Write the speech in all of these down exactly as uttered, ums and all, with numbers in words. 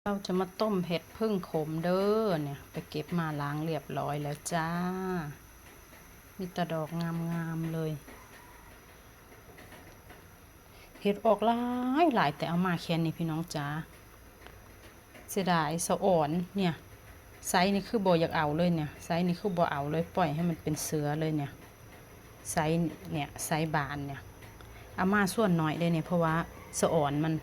เราจะมาต้มเห็ดผึ้งขมเด้อเนี่ย ไปเก็บมาล้างเรียบร้อยแล้วจ้า มีแต่ดอกงามๆเลย เห็ดออกหลายหลาย แต่เอามาแค่นี้พี่น้องจ๋า เสียดายสะออนเนี่ย ไซส์นี่คือบ่อยากเอาเลยเนี่ย ไซส์นี่คือบ่เอาเลย ปล่อยให้มันเป็นเสือเลยเนี่ย ไซส์เนี่ย ไซส์บานเนี่ย เอามาส่วนน้อยได้เนี่ย เพราะว่าสะออนมัน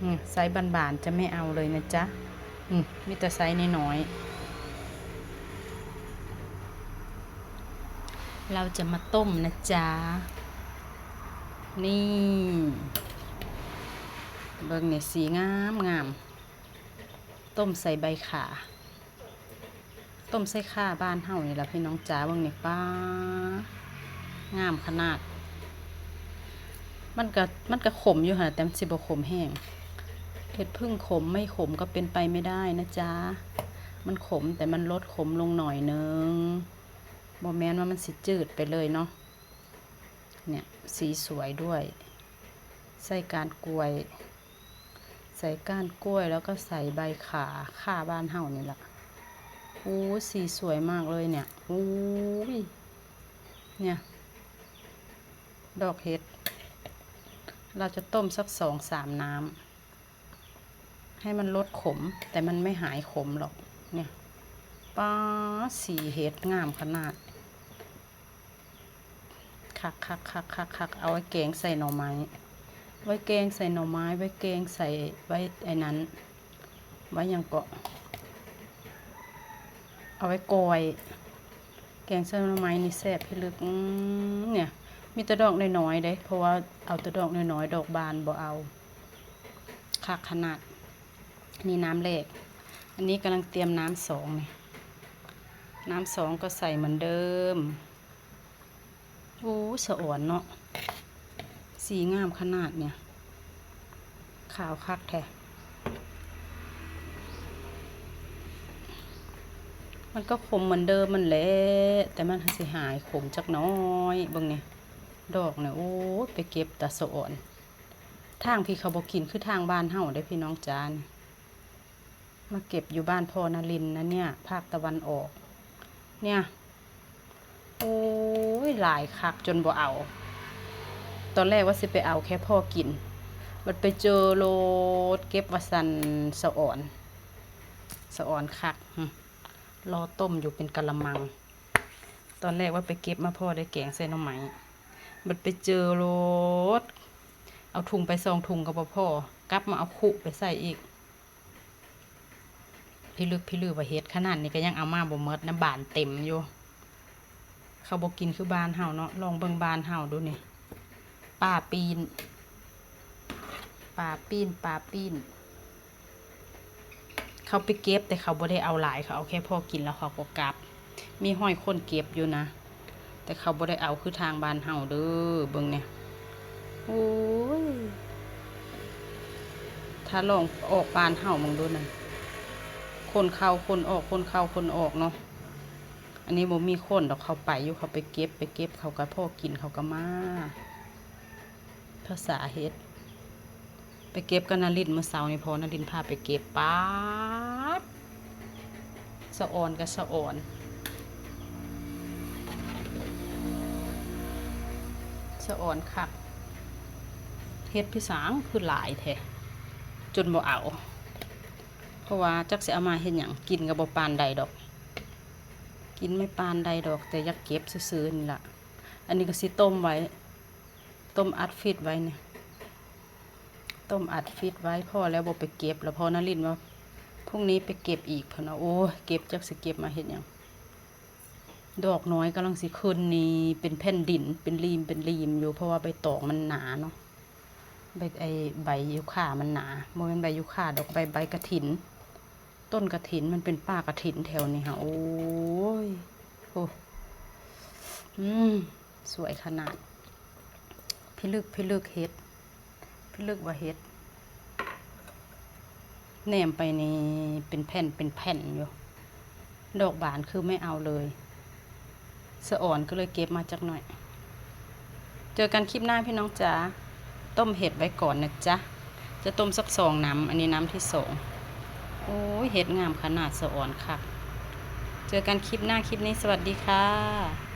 อืม ไซส์บานๆ จะไม่เอาเลยนะจ๊ะ อืม มีแต่ไซส์น้อยๆ เราจะมาต้มนะจ๊ะ นี่ เบิ่งเนี่ย สีงามงาม ต้มใส่ใบข่า ต้มใส่ข่าบ้านเฮานี่ล่ะพี่น้องจ๋า เบิ่งนี่ ป๊า งามขนาด มันก็ มันก็ขมอยู่หั่นล่ะ แต่มันสิบ่ขมแฮง เห็ดผึ้งขมไม่ขมก็เป็นไปไม่ได้นะจ๊ะ มันขมแต่มันลดขมลงหน่อยนึง บ่แม่นว่ามันสิจืดไปเลยเนาะ เนี่ย สีสวยด้วย ใส่ก้านกล้วย ใส่ก้านกล้วยแล้วก็ใส่ใบข่า ข่าบ้านเฮานี่ล่ะ อู้ สีสวยมากเลยเนี่ย อู้ย เนี่ย ดอกเห็ด เราจะต้มสักสองสามน้ำ ให้มันลดขม แต่มันไม่หายขมหรอก เนี่ย ป๊าด สีเห็ดงามขนาด คักคักคักคักคัก เอาไว้แกงใส่หน่อไม้ ไว้แกงใส่หน่อไม้ ไว้แกงใส่ ไว้ไอ้นั้น ไว้หยังเกาะ เอาไว้ก้อย แกงใส่หน่อไม้นี่แซ่บพิลึก อืม เนี่ย มีแต่ดอกน้อยๆเด้ เพราะว่าเอาแต่ดอกน้อยๆ ดอกบานบ่เอา คักขนาด นี่น้ำแรก อันนี้กำลังเตรียมน้ำสองนี่ น้ำสองก็ใส่เหมือนเดิม โอ้ สะออนเนาะ สีงามขนาดเนี่ย ขาวคักแท้ มันก็ขมเหมือนเดิมมันแหละ แต่มันสิหายขมจักหน้อย เบิ่งนี่ ดอกเนี่ย โอ้ย ไปเก็บตาสะออน ทางที่เขาบ่กินคือทางบ้านเฮาเด้อพี่น้องจ๋า นี่ มาเก็บอยู่บ้านพ่อนรินทร์นะเนี่ย ภาคตะวันออก เนี่ย โอ้ย หลายคักจนบ่เอา ตอนแรกว่าสิไปเอาแค่พอกิน บัดไปเจอโลดเก็บว่าซั่น สะออน สะออนคัก หึ รอต้มอยู่เป็นกะละมัง ตอนแรกว่าไปเก็บมาพอได้แกงใส่หน่อไม้ บัดไปเจอโลด เอาถุงไปสองถุงก็บ่พอ กลับมาเอาคุไปใส่อีก พิลึกพิลือว่าเห็ดขนาดนี้ก็ยังเอามาบ่หมดนะ บานเต็มอยู่ เขาบ่กินคือบ้านเฮาเนาะ ลองเบิ่งบ้านเฮาดูนี่ ป่าปีน ป่าปีน ป่าปีน เขาไปเก็บแต่เขาบ่ได้เอาหลาย เขาเอาแค่พอกินแล้วเขาก็กลับ มีห้อยคนเก็บอยู่นะ แต่เขาบ่ได้เอาคือทางบ้านเฮาเด้อ เบิ่งเนี่ย โอ้ย ถ้าลองออกบ้านเฮามึงดูนะ คนเข้าคนออก คนเข้าคนออกเนาะ อันนี้บ่มีคนดอก เขาไปอยู่ เขาไปเก็บ ไปเก็บ เขาก็พอกิน เขาก็มา ภาษาเฮ็ด ไปเก็บกับนรินทร์มื้อเช้านี่ พ่อนรินทร์พาไปเก็บ ป๊าด สะออนก็สะออน สะออนคัก เห็ดพิสางคือหลายแท้ จนบ่เอา เพราะว่าจักสิเอามาเฮ็ดหยัง กินก็บ่ปานใดดอก กินไม่ปานใดดอก แต่อยากเก็บซื่อๆนี่ล่ะ อันนี้ก็สิต้มไว้ ต้มอัดฟรีซไว้เนี่ย ต้มอัดฟรีซไว้ พอแล้วบ่ไปเก็บ แล้วพ่อนรินทร์ว่า พรุ่งนี้ไปเก็บอีก เพิ่นว่า โอ้ย เก็บจักสิเก็บมาเฮ็ดหยัง ดอกน้อยกำลังสิขึ้นนี่ เป็นแผ่นดิน เป็นรีม เป็นรีมอยู่ เพราะว่าใบตองมันหนาเนาะ ใบ ไอ้ใบยูคามันหนา บ่แม่นใบยูคาดอก ใบ ใบกระถิน ต้นกระถิน มันเป็นป่ากระถินแถวนี้ค่ะ โอ้ย โอ้ อืม สวยขนาด พิลึก พิลึกเห็ด พิลึกว่าเห็ด แนมไปนี่เป็นแผ่น เป็นแผ่นอยู่ ดอกบานคือไม่เอาเลย สะออนก็เลยเก็บมาจักหน่อย เจอกันคลิปหน้าพี่น้องจ๋า ต้มเห็ดไว้ก่อนนะจ๊ะ จะต้มสักสองน้ำ อันนี้น้ำที่สอง โอ้ย เห็ดงามขนาด สะออนคัก เจอกันคลิปหน้า คลิปนี้สวัสดีค่ะ